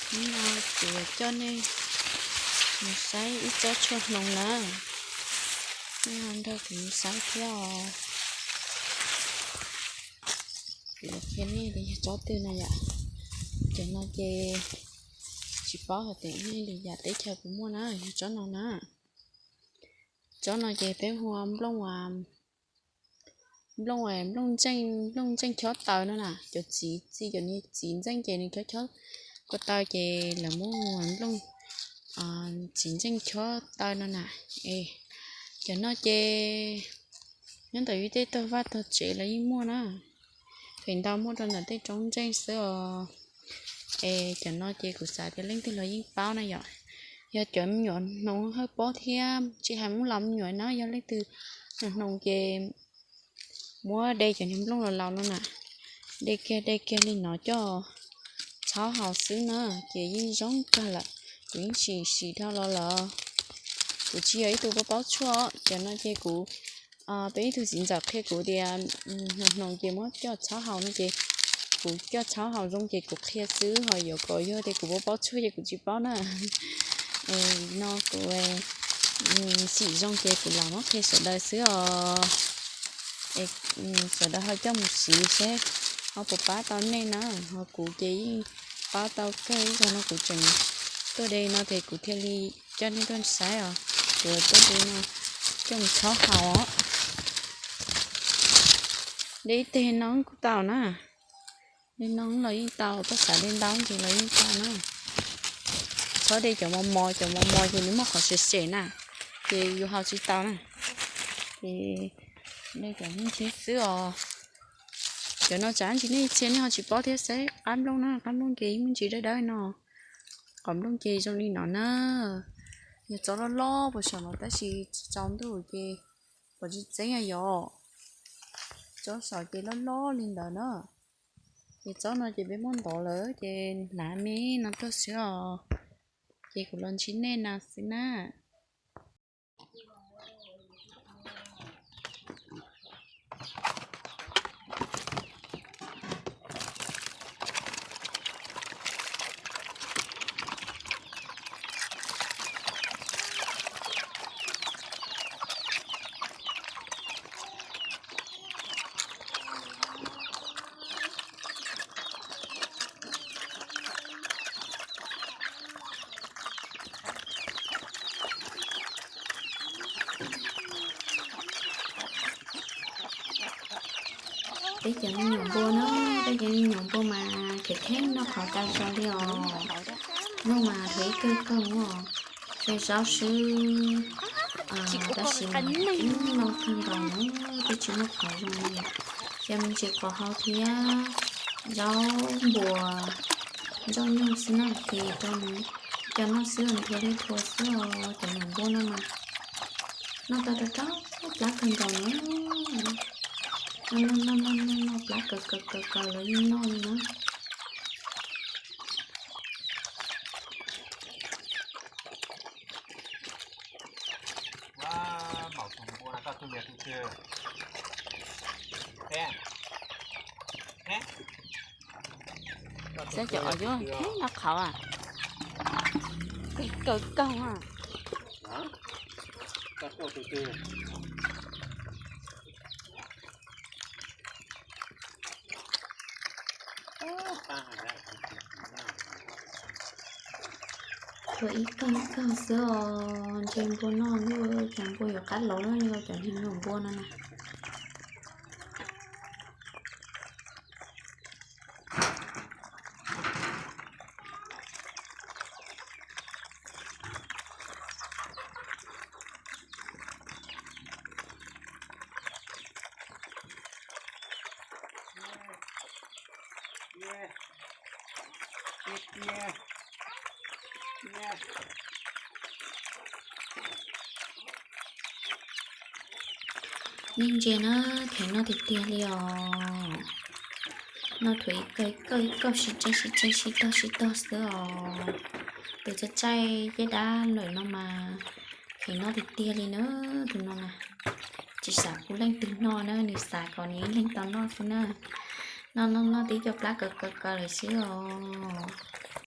Hnub no kuv yuav coj nej mus saib ib tsob tshuaj hnoos na. Nej ho nrog kuv mus saib thiab os. Kuv yuav qhia nej tias yog tsob twg na yom. Cov no ces tsis paub hais tias nej lwm yam teb chaws puas muaj na, yog tsob no na. Tsob no ces peb hu ua nplooj, nplooj, nplooj ntseej, nplooj ntseej chob taw no na. Cov txiv txi, cov niag txiv ntxeej ces nws chob chob ko taw ces lawv muab hu ua nplooj txiv ntseej chob taw no na. Es cov no ces nyob ntawm yus tej tog vaj tog tsev los yeej muaj na. Feem ntau muaj rau ntawm tej roob ntseej xwb os. Es cov no ces kuv xav tias leej twg los yeej paub na yom. Yog cov me nyuam hnoos hawj pob thiab tsis hais muaj los me nyuam na, yog leej twg hnoos ces muab de cov niag nplooj los laus no na, de kiag de kiag li no coj txhob haus xwb na, ces yeej zoo kawg lawm. Kuv yeej sim sim dhau los lawm. Kuv tsis yog ib tug paub paub tshuaj, cov no ces kuv, peb ib tug txiv ntxawm qhia kuv tias hnoos hnoos ces muab coj txhob haus no ces kuv coj txhob haus zoo ces kuv qhia xwb, ho yuav kom yog tias kuv paub paub tshuaj ces kuv tsis paub na. No kuv sim zoo ces kuv lam muab qhia sawv daws xwb os. Sawv daws ho coj mus siv seb ho puas pab tau nej na, ho kuv ces yeej pab tau kawg, ib zaug no kuv tseem tuaj de no ces kuv thiaj li coj nej tuaj saib os. Kuv tuaj de no coj mus txhob haus os. De ib teg no kuj tau na. De no los yeej tau, koj xav de ntau ces los yeej tau na. Txhob de cov mos mos, cov mos mos ces nws muaj qhov sem sem na, ces yus haus tsis tau na. Ces de cov me ntsis xwb os. Cov no tsam ntsis nej txhia nej ho tsis paub thiab, saib qab nplooj na, qab nplooj ces yeej me ntsis dawb dawb no. Qhov nplooj ces zoo li no na. Yog tsob loj loj puas saum no tab sis tsaus ntuj ces pom tsis tseeb yom. Tsob saum ces loj loj li ntawd na. Ces tsob no ces peb muab ntov lawm ces hnav me no tuaj xwb os. Ces kuv los ntsib nej no xwb na. Peb cov me nyuam npua na, peb cov me nyuam npua mas kheev kheev noj qhauv tas zog li os. Noj mas dhuav ib kawg kawg os, ze zaub swb. Tab sis mas ib hnub no kawg nkaus na, twb tsis muaj qhauv zoo li. Cov me ntsis qos hau thiab zaub npua, nrauj nyoog xwb na, ces rau cov noj xwb nthua li nthua xwb os, cov nyuam npua no mas. Noj tau rau rau plab kawg nkaus na. Noj noj noj noj noj plab kaws kaws kaws kaws los yeej noj li na. Saib cov uas yuav kheev noj qhauv, kaws kaws kaws. Thuav ib kaug ib kaug xwb os, ntshe npua noj luaj, cas npua yuav qab laus luaj li cov niag nyuam npua no na. Nej ntsia na, kheev noj tiag tiag li os. Noj thuav ib kaug ib kaug ib kaug sib tsaij sib tsaij sib tog sib tog xwb os. Tus tsaij tsaij caj dab lawm no mas kheev noj tiag tiag li na, tus no na. Tsis xav pub leej twg noj na, nws xav kom nws ib leeg tau noj xwb na. Noj noj noj tib co plab kaws kaws kaws lawm xwb os.